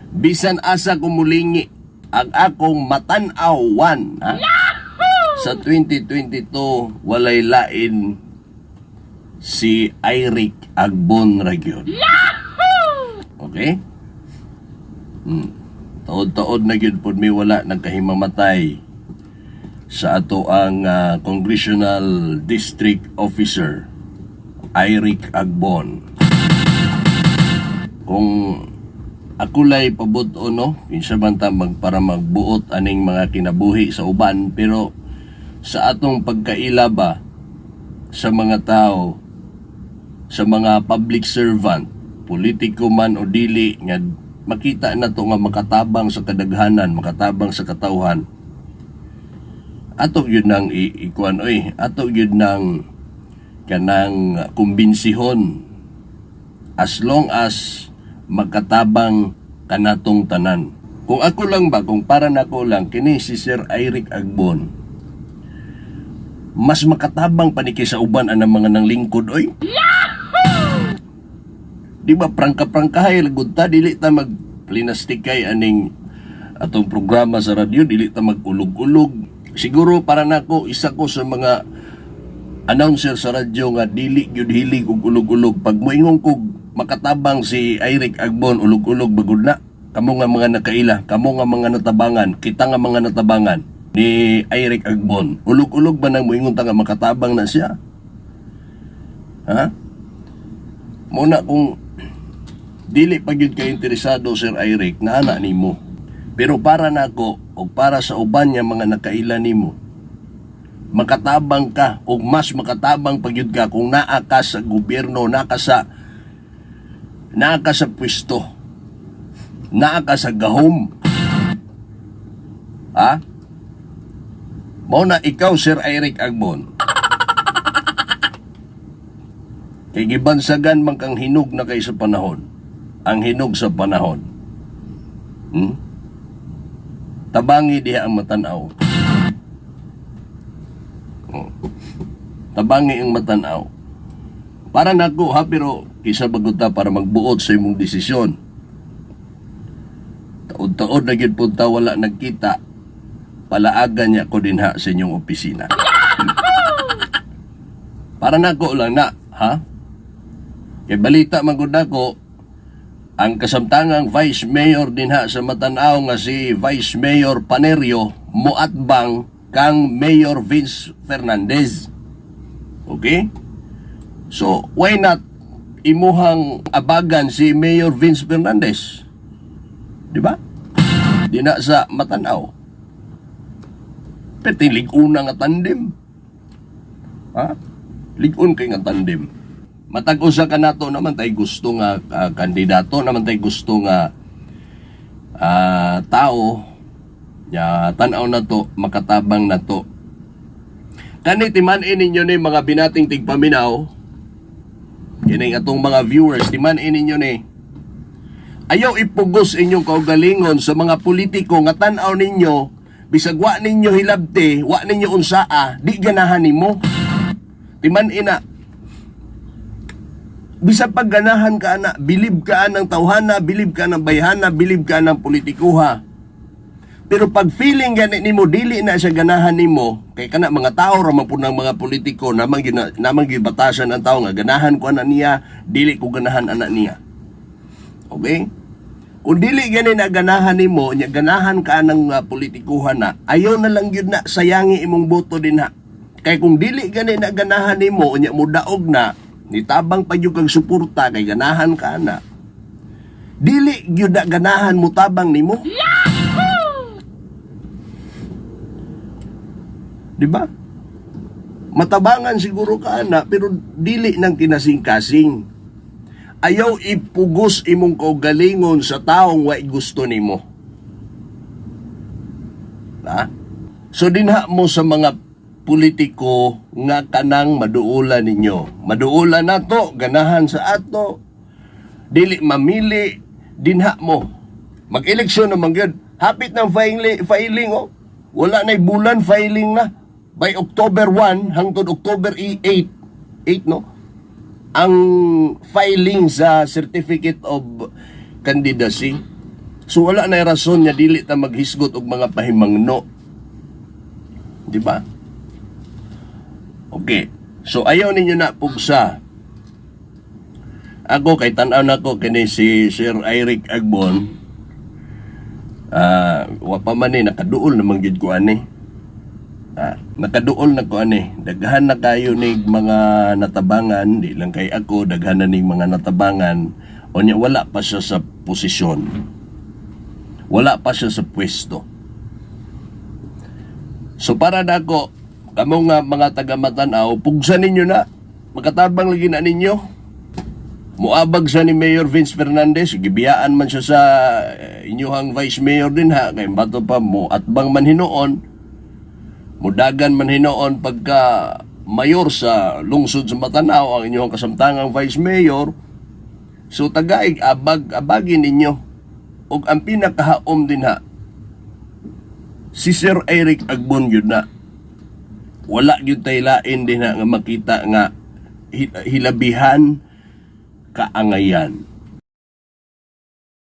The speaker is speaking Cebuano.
Bisan asa ko mulingi, ang akong matan-awan, ha? Sa 2022, walay lain si Eric Agbon ra gyud. Okay? Taod-taod na gyud pod mi wala nagkahimamatay sa ato ang Congressional District Officer Eric Agbon. Kung ako lay pabot-o, no, kinsa man ta mag para magbuot aning mga kinabuhi sa uban, pero sa atong pagkaila ba sa mga tao, sa mga public servant, politiko man o dili, nga makita na to nga makatabang sa kadaghanan, makatabang sa katawhan, ato gyud nang ikuan oy, ato gyud nang kanang kumbinsihon, as long as makatabang kanatong tanan. Kung ako lang ba, kung para nako lang, kini si Sir Eric Agbon, mas makatabang pa ni kaysa uban ang mga nanglingkod oy. Di ba prangka-prangkahay lagud ta, dili ta mag plinastikay aning atong programa sa radyo, dili ta mag-ulog-ulog. Siguro para nako, isa ko sa mga announcer sa radyo nga dili gyud hilig og ulog-ulog. Pag moingon kog makatabang si Eric Agbon, ulog-ulog bagud na. Kamo nga mga nakaila, kamo nga mga natabangan, kita nga mga natabangan ni Eric Agbon, ulog-ulog ba nang moingon ta nga makatabang na siya? Ha? Muna kung dili pa gyud kay interesado, Sir Eric, naa na nimo. Pero para nako o para sa uban nga mga nakaila nimo, makatabang ka o mas makatabang pa gyud ka kung naa ka sa gobyerno, naa ka sa pwesto, naa ka sa gahom. Ha? Mao na ikaw, Sir Eric Agbon. Kay gibansagan man kang hinog na kay sa panahon. Ang hinog sa panahon. Tabangi diha ang matanaw. Oh. Tabangi ang matanaw. Para nako ha, pero kisa bagud ta para magbuot sa imong desisyon. Taod-taod na gyud pud ta wala nagkita. Palaagan niya ko dinha sa inyong opisina. Para nako lang na, ha? Kay balita man gud nako, ang kasamtangang Vice Mayor dinha sa Matanaw nga si Vice Mayor Panerio moatbang kang Mayor Vince Fernandez. Okay? So, why not imuhang abagan si Mayor Vince Fernandez? Di ba? Dina sa Matanaw. Pero lig-una nga tandem. Ha? Lig-on kay nga tandem. Matag usa ka nato naman tay gusto nga kandidato, naman tay gusto nga tao ya tan-aw na to makatabang na to. Kani timan-in ninyo ni mga binating tigpaminaw, kining atong mga viewers, timan-in ninyo ni. Ayaw ipugos inyong kaugalingon sa mga politiko nga tan-aw ninyo, bisag wa ninyo hilabti, wa ninyo unsaa, di ganahan nimo. Timan-in na. Bisag pag ganahan ka ana, bilib ka ng tawhana, bilib ka ng bayhana, bilib ka ng politikuha. Pero pag feeling gani nimo dili na siya ganahan nimo, kay kana mga tao ra man pud ng mga politiko namang gina, namang gibatasan ang tao nga ganahan ko ana niya, dili ko ganahan ana niya. Okay? Kung dili gani na ganahan nimo, nya ganahan ka ng politikuhan na, ayaw na lang gyud na sayangi imong boto dinha. Kay kung dili gani na ganahan nimo, nya mudaog na, nitabang pa gyud kag suporta kay ganahan ka na. Dili gyud na ganahan mo tabang nimo. Di ba? Matabangan siguro ka na, pero dili nang kinasing-kasing. Ayaw ipugos imong kaugalingon sa taong way gusto nimo. Ha? So dinha mo sa mga politiko nga kanang maduola ninyo. Maduola nato, ganahan sa ato. Dili mamili, dinha mo. Mag-eleksyon naman gyud. Hapit ng filing oh. Wala na'y bulan, filing na. By October 1 hangtod October 8, 8 no? Ang filing sa Certificate of Candidacy. So wala na rason nga dili ta maghisgot og mga pahimangno. Di ba? Okay. So ayaw ninyo na pugsa. Ako kay tan-aw nako kini si Sir Eric Agbon. Ah, wa pa man ni nakaduol naman gyud ko ani. Ah, nakaduol na ko ani. Daghan na kayo nig mga natabangan, di lang kay ako, daghan na nig mga natabangan. Unya wala pa siya sa posisyon. Wala pa siya sa pwesto. So para nako, kamo nga mga taga Matanaw, pugsa ninyo na. Makatabang lagi na ninyo. Muabag sa ni Mayor Vince Fernandez, gibiyaan man siya sa inyuhang vice mayor din ha, kay bato pa mo atbang man hinuon, mudagan man hinuon pagka mayor sa lungsod sa Matanao ang inyong kasamtangang vice mayor. So tagaig abag abagin ninyo. Ug ang pinakahaom din ha, si Sir Eric Agbon yun na. Wala gyud tay lain din ha nga makita nga hilabihan kaangayan.